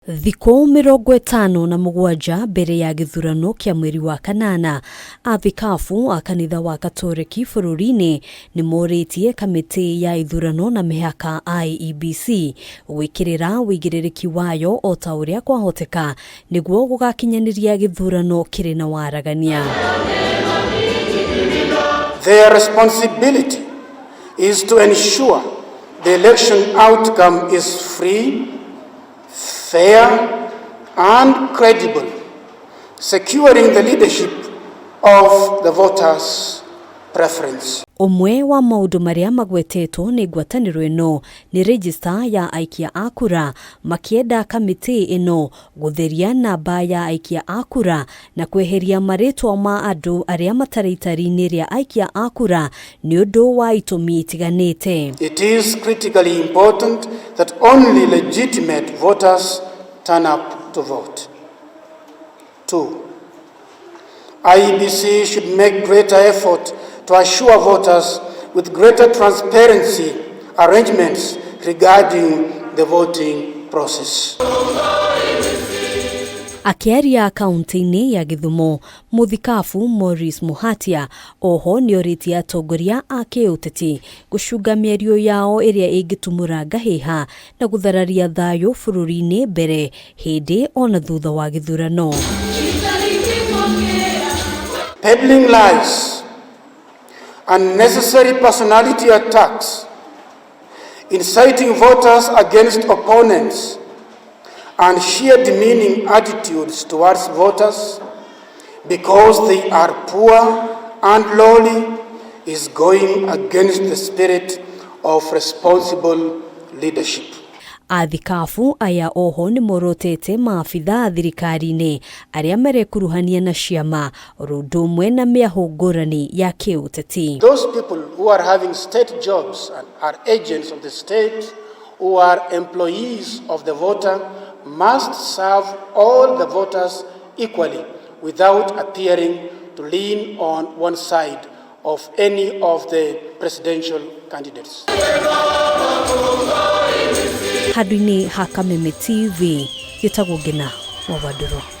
Thikũ 57 mbere ya gĩthurano kĩa mweri wa kanana, athikabu a kanitha wa Katoreki bũrũri-inĩ nĩ morĩtie kamĩtĩ ya ithurano na mĩhaka IEBC gwĩkĩrĩra ũigĩrĩrĩki wayo o ta ũrĩa kwahoteka nĩguo gũgakinyanĩria gĩthurano kĩrĩ na waragania. Their responsibility is to ensure the election outcome is free, fair, and credible, securing the leadership of the voters' preference. Ũmwe wa maũndũ marĩa magwetetwo nĩ ngwatanĩro ĩno nĩ rejista ya aikia a kura, makĩenda kamĩtĩ ĩno gũtheria namba ya aikia a kura na kweheria marĩtwa ma andũ arĩa matarĩ itari-inĩ rĩa aikia a kura nĩ ũndũ wa itũmi itiganĩte. It is critically important that only legitimate voters turn up to vote. 2. IEBC should make greater effort to assure voters with greater transparency arrangements regarding the voting process. Akĩaria kaunti-inĩ ya Gĩthumo, mũthikabu Maurice Muhatia oho nĩorĩtie atongoria a kĩũteti gũcunga mĩario yao ĩrĩa ĩngĩtumũra ngahĩha na gũthararia thayũ bũrũri-inĩ mbere, hĩndĩ ona thutha wa gĩthurano. Peddling lies, unnecessary personality attacks, inciting voters against opponents, and sheer demeaning attitudes towards voters because they are poor and lowly is going against the spirit of responsible leadership. Athikabu aya oho nĩ morotete maabitha thirikari-inĩ arĩa marekuruhania na ciama oro ũndũ ũmwe na mĩahũ ngũrani ya kĩũteti. Those people who are having state jobs and are agents of the state, who are employees of the voter, must serve all the voters equally without appearing to lean on one side of any of the presidential candidates. Handũ-inĩ ha Kameme TV, gĩtagwo Ngina wa Wandũrũ.